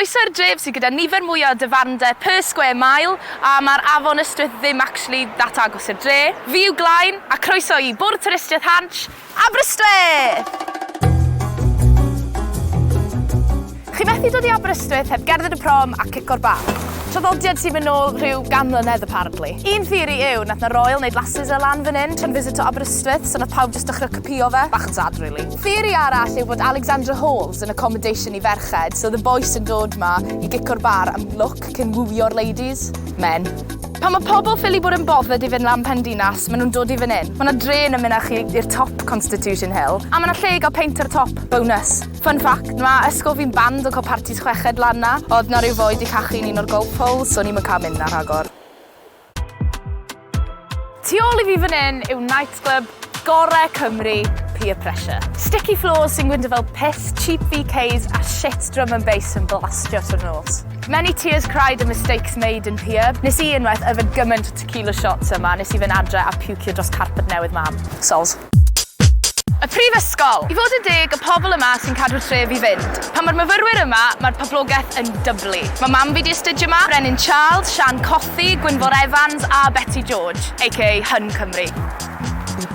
Croeso i'r dref sydd gyda nifer mwyaf o dafarndai per square mile, a mae'r afon Ystwyth ddim actually that agos i'r dre. Fi yw Glain, a croeso i Bwrdd Twristiaeth Hansh, Aberystwyth! Chi methu dod i Aberystwyth heb gerdded y prom a cico'r bar. Traddodiad sy'n mynd nôl rhyw gan mlynedd apparently. Un theori yw nath 'na royal neud lasses e lan fan 'yn tra'n visito Aberystwyth so nath pawb jyst dechre copïo fe. Bach yn sad rili. Theori arall yw bod Alexandra Halls yn accommodation i ferched so o'dd y bois yn dod 'ma i gico'r bar am lwc cyn wooio'r ladies. Men. Pan ma' pobl ffili bod yn bothered i fynd lan Pen Dinas ma' nhw'n dod i fan 'yn. Ma' 'na drên yn mynd â chi i'r top Constitution Hill a ma' 'na lle i ga'l peint ar y top. Bonus. Fun fact, ma' ysgol fi'n banned o ca'l partis chweched lan 'na. Odd 'na ryw foi 'di cachu yn un o'r golf holes so o'n i'm yn ca'l mynd 'na rhagor. Tu ôl i fi fan hyn yw nightclub gore Cymru, Pier Pressure. Sticky floors sy'n gwyntio fel piss, cheap VKs a shit drum and bass yn blastio trwy'r nos. Many tears cried and mistakes made in Pier. Nes i unwaith yfed gymaint o tequila shots yma, nes i fynd adre a pucio dros carpet newydd mam. Soz. Y Prifysgol! I fod yn deg, y pobl yma sy'n cadw'r tref i fynd. Pan mae'r myfyrwyr yma, mae'r poblogaeth yn dyblu. Mae mam fi 'di astudio 'ma, Brenin Charles, Sian Cothi, Gwynfor Evans a Beti George, aka Hun Cymru.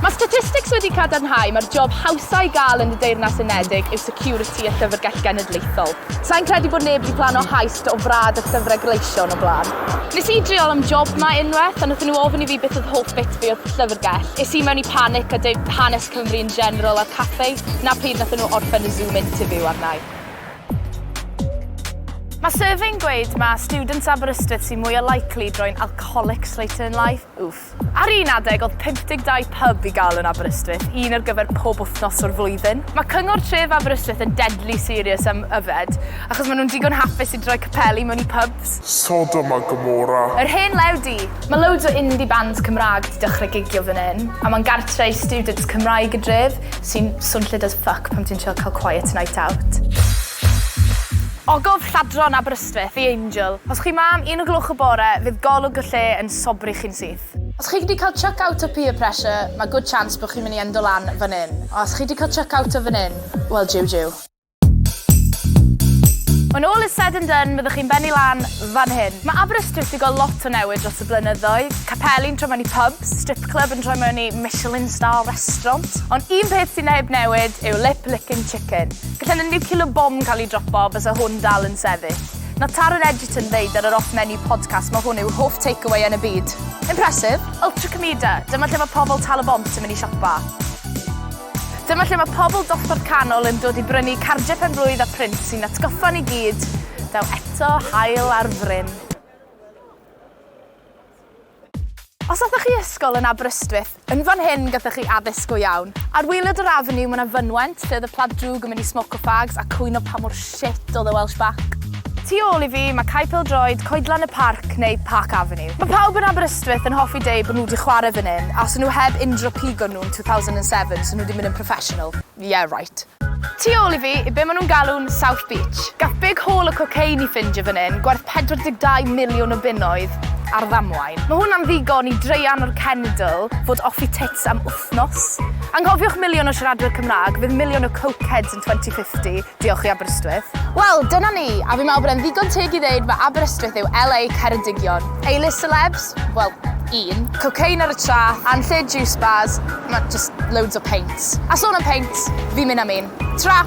Mae statistics wedi cadarnhau mae'r job hawsa i gael yn y Deyrnas Unedig yw security y Llyfrgell Genedlaethol. Sa i'n credu bod neb 'di plano heist o frad y llyfrau gleision o blaen. Nes i drial am job 'ma unwaith a nathon nhw ofyn i fi beth oedd hoff bit fi o'r llyfrgell. Es i mewn i panic a deud hanes Cymru in general a'r café. 'Na pryd nathon nhw orffen y Zoom interview arna i. Mae survey'n gweud ma' students Aberystwyth sy'n mwya likely i droi'n alcoholics later in life. Oof. Ar un adeg oedd 52 pub i gael yn Aberystwyth, un ar gyfer pob wythnos o'r flwyddyn. Mae Cyngor Tref Aberystwyth yn deadly serious am yfed, achos maen nhw'n digon hapus i droi capeli mewn i pubs. Sodom a Gomorrah. Yr hen lew du! Mae loads o indie bands Cymraeg 'di dechrau gigio fan hyn, a mae'n gartre i students Cymraeg y dref, sy'n swnllyd as fuck pan ti'n trio cael quiet night out. Ogof Lladron Aberystwyth, The Angel. Os chi 'ma am un o gloch y bore, fydd golwg y lle yn sobri chi'n syth. Os chi 'di cael chuck out o peer pressure, mae good chance bod chi'n mynd i endo lan fan hyn. Os chi 'di cael chuck out o fan hyn, wel jiw jiw. When all is said and done, byddwch chi'n bennu lan fan hyn. Mae Aberystwyth 'di gweld lot o newid dros y blynyddoedd. Capeli'n troi mewn i pubs, strip club yn troi mewn i Michelin star restaurant. Ond un peth sy'n heb newid yw lip licking chicken. Gallai 'na nuclear bomb cael ei dropo bysa hwn dal yn sefyll. Nath Taron Egerton ddeud ar yr Off Menu podcast ma hwn yw hoff takeaway yn y byd. Impressive. Ultra Comida, dyma lle mae pobl Tal-y-bont yn mynd i siopa. Dyma lle mae pobl dosbarth canol yn dod i brynu cardiau pen-blwydd a prints sy'n atgoffa ni gyd, daw eto haul ar fryn. Os aethoch chi ysgol yn Aberystwyth, yn fan hyn gathoch chi addysg go iawn. Ar waelod yr avenue ma' 'na fynwent lle oedd y plant drwg yn mynd i smoco fags a cwyno pa mor shit oedd y Welsh Back. Tu ôl i fi ma' cae pêl-droed, Coedlan y Parc neu Park Avenue. Ma' pawb yn Aberystwyth yn hoffi deud bod nhw 'di chwarae fan hyn a os o'n nhw heb injro pigo nhw yn 2007 so nhw 'di mynd yn professional. Yeah right. Tu ôl i fi, i be maen nhw'n galw'n South Beach. Gath big haul o cocaine i ffindio fan hyn, gwerth 42 miliwn o bunnoedd, ar ddamwain. Mae hwnna'n ddigon i draean o'r cenedl fod off i tits am wythnos. Anghofiwch miliwn o siaradwyr Cymraeg, fydd miliwn o cokeheads yn 2050, diolch i Aberystwyth. Wel, dyna ni, a fi'n meddwl bod e'n ddigon teg i ddeud mae Aberystwyth yw LA Ceredigion. A-list celebs? Wel, un. Cocaine ar y traeth, a'n lle juice bars, mae just loads o peints. A sôn am peints, fi'n mynd am un. Tra!